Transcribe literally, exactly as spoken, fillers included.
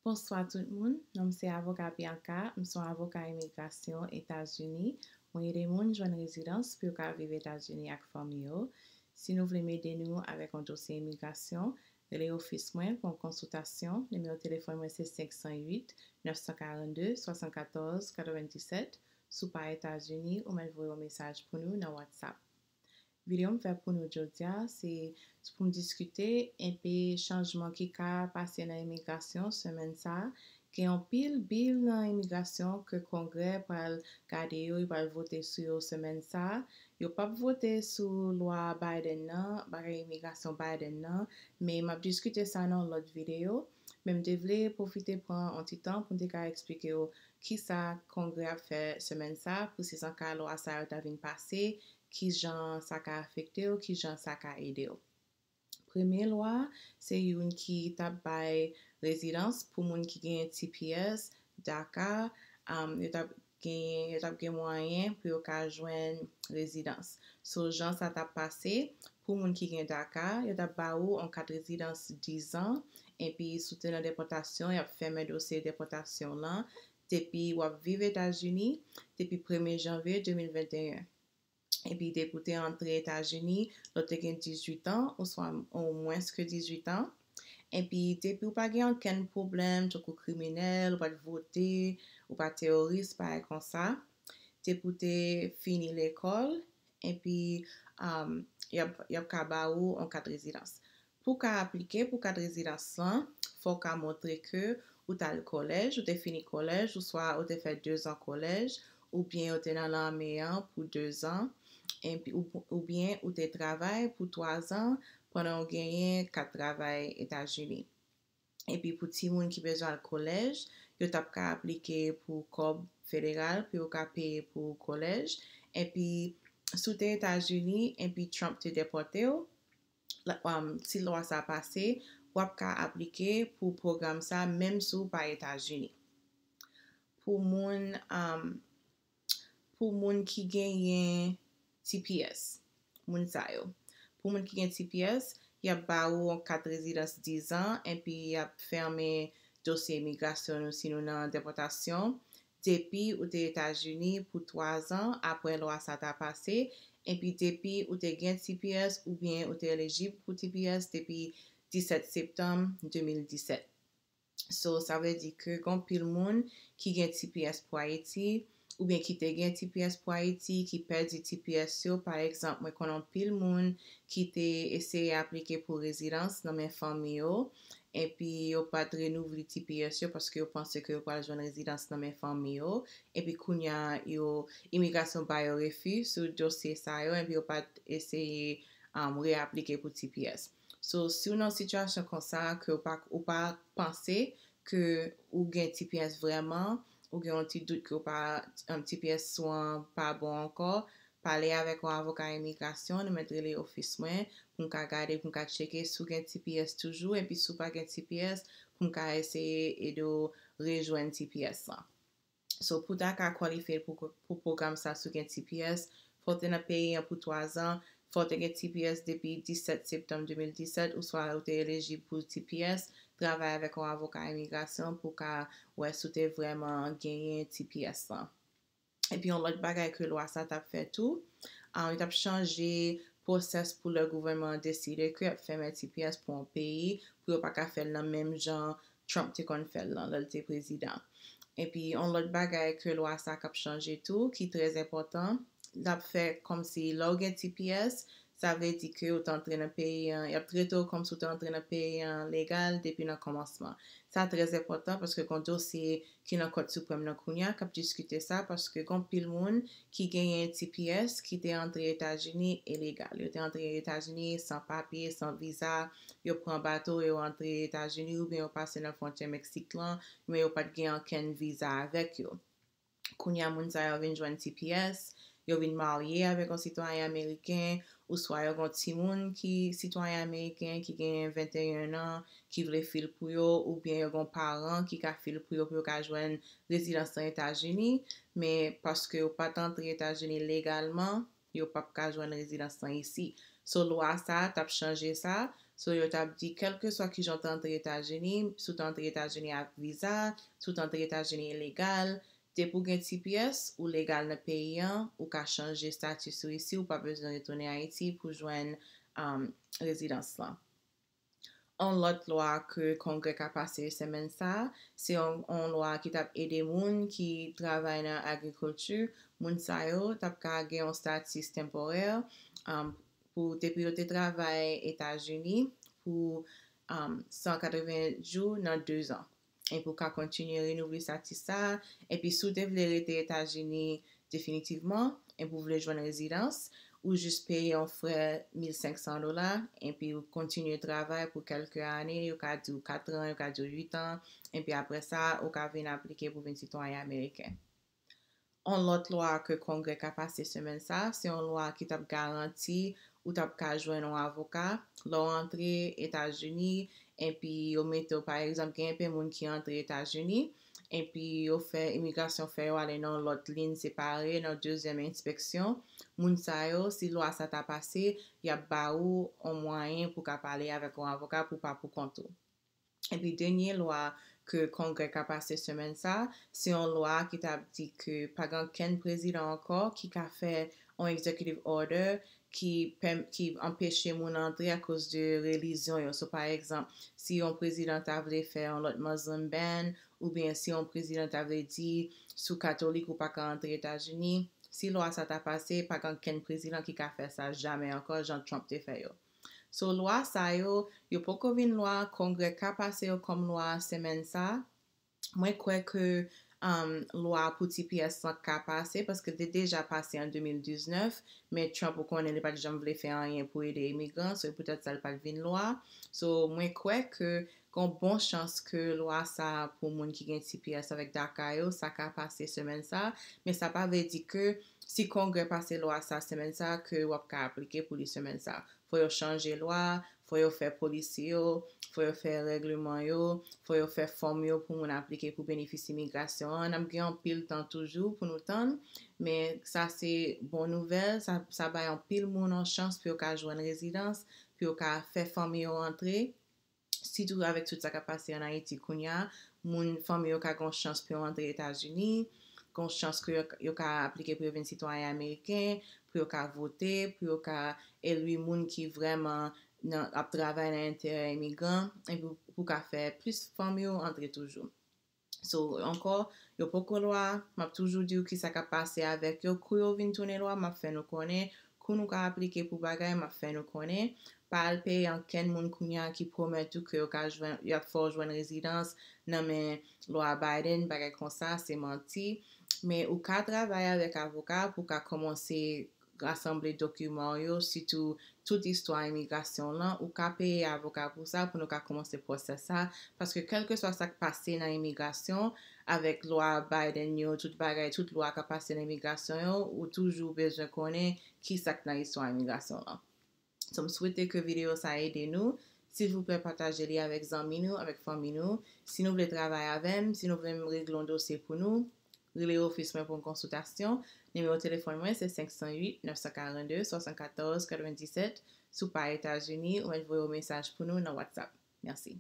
Bonswa tout moun, non m se avoka Bianca, m se yon avoka imigrasyon Etazini. Mwen ede moun jwenn rezidans pou yo ka viv Etazini ak fanmi yo. Si nou vle m ede nou avèk yon dosye imigrasyon, rele ofis mwen pou yon konsiltasyon. Nimewo telefòn mwen se senk san uit, nèf san karannde, swasannkatòz, katrevenndisèt. Si w pa Etazini, ou mèt voye yon mesaj pou nou nan WhatsApp. Videyo m fè pou nou jodi a, se pou m diskite enpe chanjman ki ka pase nan imigrasyon semèn sa a. Gen anpil bil nan imigrasyon ke Kongrè pral gade yo, yo pral vote sou yo semèn sa a. Yo p ap vote sou lwa Biden nan, bagay imigrasyon Biden nan, men m ap diskite sa nan yon lòt videyo. Men m te vle pwofite pran yon ti tan pou m te ka eksplike w kisa Kongrè ap fè semèn sa a, pou si an ka lwa sa yo ta vin pase, kijan sa ka afekte w, kijan sa ka ede w. Premye lwa, se youn ki t ap bay rezidans pou moun ki gen T P S, DACA, um, yo t ap genyen, yo t ap gen mwayen pou yo ka jwenn rezidans. So, jan sa t ap pase, pou moun ki gen DACA, yo t ap ba ou yon kat rezidans dizan, epi si w te nan depòtasyon, y ap fèmen dosye depòtasyon w lan, depi w ap viv Etazini, depi premye janvye de mil venteyen. Epi depi w te antre Etazini, lè w te gen dizuit an, oswa ou mwens ke dizuit an. Epi depi w pa gen okenn pwoblèm, tankou kriminèl, ou pa t vote, ou pa teworis, bagay konsa. Depi w te fini lekòl, epi, um, y ap, y ap ka ba ou yon kat rezidans. Pou w ka aplike pou kat rezidans lan, fò w ka montre ke ou t al kolèj, ou te fini kolèj, oswa ou te fè dezan kolèj, oubyen ou te nan lame an pou dezan, epi ou, oubyen ou te travay pou twazan pandan w genyen kat travay Etazini. Epi pou timoun ki bezwen al kolèj, yo t ap ka aplike pou kòb federal pou yo ka peye pou kolèj. Epi si w te Etazini, epi Trump te depòte w, la, um, si lwa sa pase, w ap ka aplike pou pwogram sa menm si w pa Etazini. Pou moun, um, pou moun ki genyen T P S, moun sa yo. Pou moun ki gen T P S, y ap ba ou yon kat rezidans dizan, epi y ap fèmen dosye imigrasyon nou si nou nan depòtasyon. Depi ou te Etazini pou twazan apre lwa sa ta pase, epi depi ou te gen T P S oubyen ou te elijib pou T P S depi disèt septanm de mil disèt. So, sa vle di ke gen anpil moun ki gen T P S pou Ayiti, oubyen ki te gen T P S pou Ayiti, ki pèdi T P S yo. Pa egzanp, mwen konnen anpil moun ki te eseye aplike pou rezidans nan men fanmi yo, epi yo pa t renouvle T P S yo paske yo panse ke yo pral jwenn rezidans nan men fanmi yo, epi kounye a yo, imigrasyon ba yo refi sou dosye sa yo, epi yo pa t eseye, um, reaplike pou T P S. So, si w nan sitiyasyon konsa, ke w pa, ou pa panse ke ou gen T P S vrèman, ou gen yon ti dout ke w pa, um, T P S ou an pa bon ankò, pale avèk yon avoka imigrasyon, nou mèt rele ofis mwen, pou m ka gade, pou m ka tcheke si w gen T P S toujou, epi si w pa gen T P S, pou m ka eseye ede w rejwenn T P S lan. So, pou w ta ka kwalifye pou, pou pwogram sa si w gen T P S, fò w te nan peyi an pou twazan, fò w te gen T P S depi disèt septanm de mil disèt, oswa ou te elijib pou T P S, travay avèk yon avoka imigrasyon pou w ka wè si w te vrèman genyen T P S lan. Epi yon lòt bagay ke lwa sa t ap fè tou, ah, li t ap chanje pwosès pou lè gouvènman an deside ke y ap fèmen T P S pou yon peyi, pou yo pa ka fè l nan menm jan Trump te konn fè l lan, lè l te prezidan. Epi yon lòt bagay ke lwa sa k ap chanje tou, ki trè enpòtan, l ap fè kòmsi lè w gen T P S, sa vle di ke ou te antre nan peyi an, y ap trete w kòmsi w te antre nan peyi an legal depi nan kòmansman. Sa trè enpòtan paske gen yon dosye ki nan Kòt Siprèm nan kounye a k ap diskite sa, paske gen anpil moun ki genyen T P S ki te antre Etazini ilegal. Yo te antre Etazini san papye, san viza, yo pran bato, yo antre Etazini oubyen yo pase nan fwontyè Meksik lan, men yo pa t gen okenn viza avèk yo. Kounye a moun sa yo vin jwenn T P S, yo vin marye avèk yon sitwayen ameriken, oswa yo gen yon timoun ki sitwayen ameriken ki gen venteyen an, ki vle fil pou yo, oubyen yo gen yon paran ki ka fil pou yo, pou yo ka jwenn rezidans nan Etazini, men paske yo pa t antre Etazini legalman, yo p ap ka jwenn rezidans lan isi. So, lwa sa a t ap chanje sa So, yo t ap di, kèlkeswa kijan w te antre Etazini, si w te antre Etazini ak viza, si w te antre Etazini ilegal, depi w gen T P S, ou legal nan peyi an, ou ka chanje estati sou isi, ou pa bezwen retounen Ayiti pou jwenn um, rezidans lan. Yon lòt lwa ke Kongrè ka pase semèn sa a, se yon, yon lwa ki t ap ede moun ki travay nan agrikilti. Moun sa yo t ap ka gen yon status temporè, um, pou depi yo te travay Etazini pou um, san katreven jou nan dezan. Epi w ka kontinye renouvle status sa a. Epi si w te vle rete Etazini definitivman, epi w vle jwenn rezidans, ou jis peye yon frè mil senk san dola, epi w kontinye travay pou kèlke ane, yo ka di w kat an, yo ka di w uit an, epi apre sa, ou ka vin aplike pou vin sitwayen ameriken. Yon lòt lwa ke Kongrè ka pase semèn sa a, se yon lwa ki t ap garanti ou t ap ka jwenn yon avoka lè w antre Etazini, epi yo mete w, pa egzanp, gen enpe moun ki antre Etazini, epi yo fè imigrasyon fè yo ale nan yon lòt liy separe, nan dezyèm enspeksyon. Moun sa yo, si lwa sa ta pase, y ap ba ou yon mwayen pou w ka pale avèk yon avoka pou w pa poukont ou. Epi dènye lwa ke Kongrè ka pase semèn sa a, se yon lwa ki t ap di ke pa gen okenn prezidan ankò ki ka fè yon executive order ki, ki anpeche moun antre akoz de relijyon yo. So, pa egzanp, si yon prezidan ta vle fè yon lòt Muslim ban, oubyen si yon prezidan ta vle di, si w katolik, ou pa ka antre Etazini, si lwa sa ta pase, pa gen okenn prezidan ki ka fè sa jamè ankò, jan Trump te fè yo. So, lwa sa yo, yo poko vin lwa, Kongrè ka pase yo kòm lwa semèn sa a. Mwen kwè ke um, lwa pou T P S lan ka pase, paske l te deja pase an de mil diznèf, men Trump, ou konnen, li pa t janm vle fè anyen pou ede imigran, so se poutèt sa l pa t vin lwa. So, mwen kwè ke gen bon chans ke lwa sa a pou moun ki gen T P S avèk DACA yo, sa ka pase semèn sa a, men sa pa vle di ke si Kongrè pase lwa sa semèn sa a, ke w ap ka aplike pou li semèn sa a. Fò yo chanje lwa, fò yo fè polisi yo, fò yo fè règleman yo, fò yo fè fòm yo pou moun aplike pou benefis imigrasyon an. N ap gen anpil tan toujou pou nou tann, men sa se bon nouvèl, sa, sa bay anpil moun yon chans pou yo ka jwenn rezidans, pou yo ka fè fanmi yo antre. Sitou avèk tout sa k ap pase ann Ayiti kounye a, moun, fanmi yo ka gen yon chans pou yo antre Etazini, gen yon chans ke yo, yo ka aplike pou yo vin sitwayen ameriken, pou yo ka vote, pou yo ka eli moun ki vrèman nan, ap travay nan enterè imigran, epi pou, pou ka fè plis fanmi yo antre toujou. So, ankò, yo poko lwa, m ap toujou di w kisa k ap pase avèk yo. Kou yo vin tounen lwa, m ap fè nou konnen. Kou nou ka aplike pou bagay, m ap fè nou konnen. Pa al peye ankenn moun kounye a ki pwomèt ou ke yo ka jwenn, y ap fè w jwenn rezidans nan men lwa Biden, bagay konsa, se manti. Men ou ka travay avèk avoka pou w ka kòmanse rasanble dokiman w yo, sitou tout istwa imigrasyon w lan, ou ka peye avoka pou sa, pou nou ka kòmanse pwosè sa, paske kèlkeswa sa k pase nan imigrasyon, avèk lwa Biden yo, tout bagay, tout lwa k ap pase nan imigrasyon yo, ou toujou bezwen konnen kisa k nan istwa imigrasyon w lan. So, m swete ke videyo sa ede nou. Silvouplè, pataje li avèk zanmi nou, avèk fanmi nou. Si nou vle travay avè m, si nou vle m regle yon dosye pou nou, rele ofis mwen pou yon konsiltasyon. Nimewo telefòn mwen se senk san uit, nèf san karannde, swasannkatòz, katrevenndisèt. Si w pa Etazini, ou mèt voye yon mesaj pou nou nan WhatsApp. Mèsi.